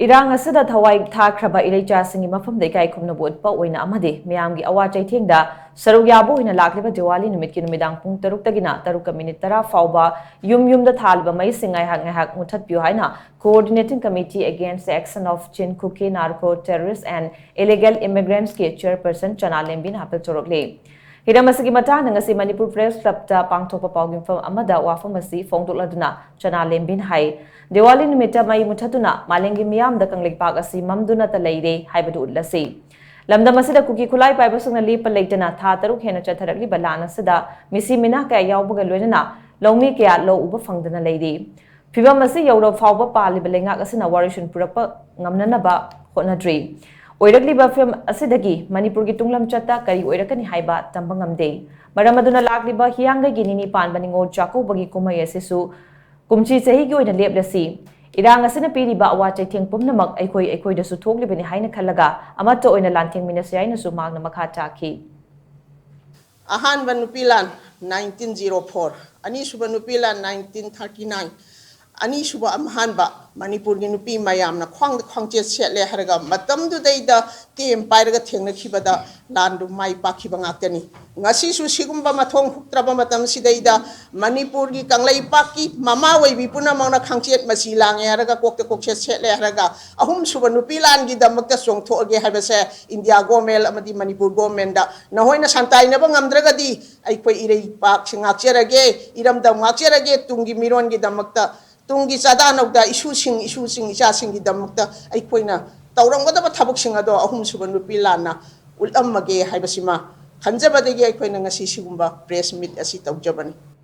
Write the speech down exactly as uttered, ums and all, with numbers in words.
ꯏꯔꯥꯡ ꯑꯁꯤꯗ ꯊꯋꯥꯏ ꯊꯥꯈ꯭ꯔꯕ ꯏꯔꯩꯆꯥꯁꯤꯡꯒꯤ ꯃꯐꯝꯗ ꯏꯀꯥꯏ ꯈꯨꯝꯅꯕ ꯎꯠꯄ ꯑꯣꯏꯅ ꯑꯃꯗꯤ ꯃꯤꯌꯥꯝꯒꯤ ꯑꯋꯥ ꯆꯩꯊꯦꯡꯗ ꯁꯔꯨꯛ ꯌꯥꯕ ꯑꯣꯏꯅ ꯂꯥꯛꯂꯤꯕ ꯗꯤꯋꯥꯂꯤ ꯅꯨꯃꯤꯠꯀꯤ ꯅꯨꯃꯤꯗꯥꯡ ꯄꯨꯡ ꯇꯔꯨꯛꯇꯒꯤꯅ ꯇꯔꯨꯛꯀ ꯃꯤꯅꯤꯠ ꯇꯔꯥ ꯐꯥꯎꯕ ꯌꯨꯝ ꯌꯨꯝꯗ ꯊꯥꯜꯂꯤꯕ ꯃꯩꯁꯤꯡ ꯉꯥꯏꯍꯥꯛ ꯉꯥꯏꯍꯥꯛ ꯃꯨꯊꯠꯄꯤꯌꯨ ꯍꯥꯏꯅ Coordinating Committee Against the Action of Chin Kuki Narco Terrorists and Illegal Immigrants ꯀꯤ chairperson ꯆꯅꯥ ꯂꯦꯝꯕꯤꯅ ꯍꯥꯞꯆꯤꯜꯂꯛꯂꯤ꯫ ꯍꯤꯔꯝ ꯑꯁꯤꯒꯤ ꯃꯇꯥꯡꯗ ꯉꯁꯤ ꯃꯅꯤꯄꯨꯔ Press Clubꯇ ꯄꯥꯡꯊꯣꯛꯄ ꯄꯥꯎꯒꯤ ꯃꯤꯐꯝ ꯑꯃꯗ ꯋꯥꯐꯝ ꯑꯁꯤ ꯐꯣꯡꯗꯣꯛꯂꯗꯨꯅ ꯆꯅꯥ ꯂꯦꯝꯕꯤꯅ ꯍꯥꯏ, ꯗꯤꯋꯥꯂꯤ ꯅꯨꯃꯤꯠꯇ ꯃꯩ ꯃꯨꯊꯠꯇꯨꯅ ꯃꯥꯂꯦꯝꯒꯤ ꯃꯤꯌꯥꯝꯗ ꯀꯪꯂꯩꯄꯥꯛ ꯑꯁꯤ ꯃꯝꯗꯨꯅꯇ ꯂꯩꯔꯦ ꯍꯥꯏꯕꯗꯨ ꯎꯠꯂꯁꯤ꯫ ꯂꯝꯗꯝ ꯑꯁꯤꯗ ꯀꯨꯀꯤ ꯈꯨꯠꯂꯥꯏ ꯄꯥꯏꯕꯁꯤꯡꯅ ꯂꯦꯞꯄ ꯂꯩꯇꯅ ꯊꯥ ꯇꯔꯨꯛ ꯍꯦꯟꯅ ꯆꯠꯊꯔꯛꯂꯤꯕ ꯂꯥꯟ ꯑꯁꯤꯗ ꯃꯤꯁꯤ ꯃꯤꯅꯥ ꯀꯌꯥ ꯌꯥꯎꯕꯒ ꯂꯣꯏꯅꯅ ꯂꯧꯃꯤ ꯀꯌꯥ ꯂꯧ ꯎꯕ ꯐꯪꯗꯅ ꯂꯩꯔꯤ꯫ ꯐꯤꯚꯝ ꯑꯁꯤ ꯌꯧꯔꯕ ꯐꯥꯎꯕ ꯄꯥꯜꯂꯤꯕ ꯂꯩꯉꯥꯛ ꯑꯁꯤꯅ ꯋꯥꯔꯣꯏꯁꯤꯟ ꯄꯨꯔꯛꯄ ꯉꯝꯅꯅꯕ ꯍꯣꯠꯅꯗ꯭ꯔꯤ꯫ ꯑꯣꯏꯔꯛꯂꯤꯕ ꯐꯤꯚꯝ ꯑꯁꯤꯗꯒꯤ ꯃꯅꯤꯄꯨꯔꯒꯤ ꯇꯨꯡꯂꯝꯆꯠꯇ ꯀꯔꯤ ꯑꯣꯏꯔꯛꯀꯅꯤ ꯍꯥꯏꯕ ꯇꯝꯕ ꯉꯝꯗꯦ꯫ ꯃꯔꯝ ꯑꯗꯨꯅ ꯂꯥꯛꯂꯤꯕ ꯍꯤꯌꯥꯡꯒꯩꯒꯤ ꯅꯤꯅꯤ ꯄꯥꯟꯕ ꯅꯤꯉꯣꯜ ꯆꯥꯛꯀꯧꯕꯒꯤ ꯀꯨꯝꯍꯩ ꯑꯁꯤꯁꯨ ꯀꯨꯝꯁꯤ ꯆꯍꯤꯒꯤ ꯑꯣꯏꯅ ꯂꯦꯞꯂꯁꯤ꯫ ꯏꯔꯥꯡ ꯑꯁꯤꯅ ꯄꯤꯔꯤꯕ ꯑꯋꯥ ꯆꯩꯊꯦꯡ ꯄꯨꯝꯅꯃꯛ ꯑꯩꯈꯣꯏ ꯑꯩꯈꯣꯏꯗꯁꯨ ꯊꯣꯛꯂꯤꯕꯅꯤ ꯍꯥꯏꯅ ꯈꯜꯂꯒ ꯑꯃꯠꯇ ꯑꯣꯏꯅ ꯂꯥꯟꯊꯦꯡꯃꯤꯟꯅꯁꯤ ꯍꯥꯏꯅꯁꯨ ꯃꯍꯥꯛꯅ ꯃꯈꯥ ꯇꯥꯈꯤ꯫ ꯑꯍꯥꯟꯕ ꯅꯨꯄꯤ ꯂꯥꯟ nineteen zero four, ꯑꯅꯤꯁꯨꯕ ꯅꯨꯄꯤ ꯂꯥꯟ nineteen thirty nine, ꯑꯅꯤꯁꯨꯕ ꯑꯍꯥꯟꯕ ꯃꯅꯤꯄꯨꯔꯒꯤ ꯅꯨꯄꯤ ꯃꯌꯥꯝꯅ ꯈ꯭ꯋꯥꯡꯗ ꯈ꯭ꯋꯥꯡꯆꯦꯠ ꯁꯦꯠꯂꯦ ꯍꯥꯏꯔꯒ ꯃꯇꯝꯗꯨꯗꯩꯗ ꯇꯦꯝ ꯄꯥꯏꯔꯒ ꯊꯦꯡꯅꯈꯤꯕꯗ ꯂꯥꯟꯗꯨ ꯃꯥꯏ ꯄꯥꯛꯈꯤꯕ ꯉꯥꯛꯇꯅꯤ꯫ ꯉꯁꯤꯁꯨ ꯁꯤꯒꯨꯝꯕ ꯃꯊꯣꯡ ꯍꯨꯛꯇ꯭ꯔꯕ ꯃꯇꯝꯁꯤꯗꯩꯗ ꯃꯅꯤꯄꯨꯔꯒꯤ ꯀꯪꯂꯩꯄꯥꯛꯀꯤ ꯃꯃꯥ ꯑꯣꯏꯕꯤ ꯄꯨꯝꯅꯃꯛꯅ ꯈꯥꯡꯆꯦꯠ ꯃꯆꯤ ꯂꯥꯡꯉꯦ ꯍꯥꯏꯔꯒ, ꯀꯣꯛꯇ ꯀꯣꯛꯆꯦꯠ ꯁꯦꯠꯂꯦ ꯍꯥꯏꯔꯒ, ꯑꯍꯨꯝꯁꯨꯕ ꯅꯨꯄꯤ ꯂꯥꯟꯒꯤꯗꯃꯛꯇ ꯆꯣꯡꯊꯣꯛꯑꯒꯦ ꯍꯥꯏꯕꯁꯦ ꯏꯟꯗꯤꯌꯥ ꯒꯣꯔꯃꯦꯟ ꯑꯃꯗꯤ ꯃꯅꯤꯄꯨꯔ ꯒꯣꯔꯃꯦꯟꯗ ꯅꯈꯣꯏꯅ ꯁꯟꯇꯥꯏꯅꯕ ꯉꯝꯗ꯭ꯔꯒꯗꯤ ꯑꯩꯈꯣꯏ ꯏꯔꯩꯄꯥꯛꯁꯤ ꯉꯥꯛꯆꯔꯒꯦ, ꯏꯔꯝꯗꯝ ꯉꯥꯛꯆꯔꯒꯦ, ꯇꯨꯡꯒꯤ ꯃꯤꯔꯣꯟꯒꯤꯗꯃꯛꯇ, ꯇꯨꯡꯒꯤ ꯆꯥꯗꯥ ꯅꯧꯗꯥ ꯏꯁꯨꯁꯤꯡ, ꯏꯁꯨꯁꯤꯡ, ꯏꯆꯥꯁꯤꯡꯒꯤꯗꯃꯛꯇ ꯑꯩꯈꯣꯏꯅ ꯇꯧꯔꯝꯒꯗꯕ ꯊꯕꯛꯁꯤꯡ ꯑꯗꯣ ꯑꯍꯨꯝꯁꯨꯕ ꯅꯨꯄꯤ ꯂꯥꯟꯅ ꯎꯠꯂꯝꯃꯒꯦ ꯍꯥꯏꯕꯁꯤꯃ ꯈꯟꯖꯕꯗꯒꯤ ꯑꯩꯈꯣꯏꯅ ꯉꯁꯤ ꯁꯤꯒꯨꯝꯕ press meet ꯑꯁꯤ ꯇꯧꯖꯕꯅꯤ꯫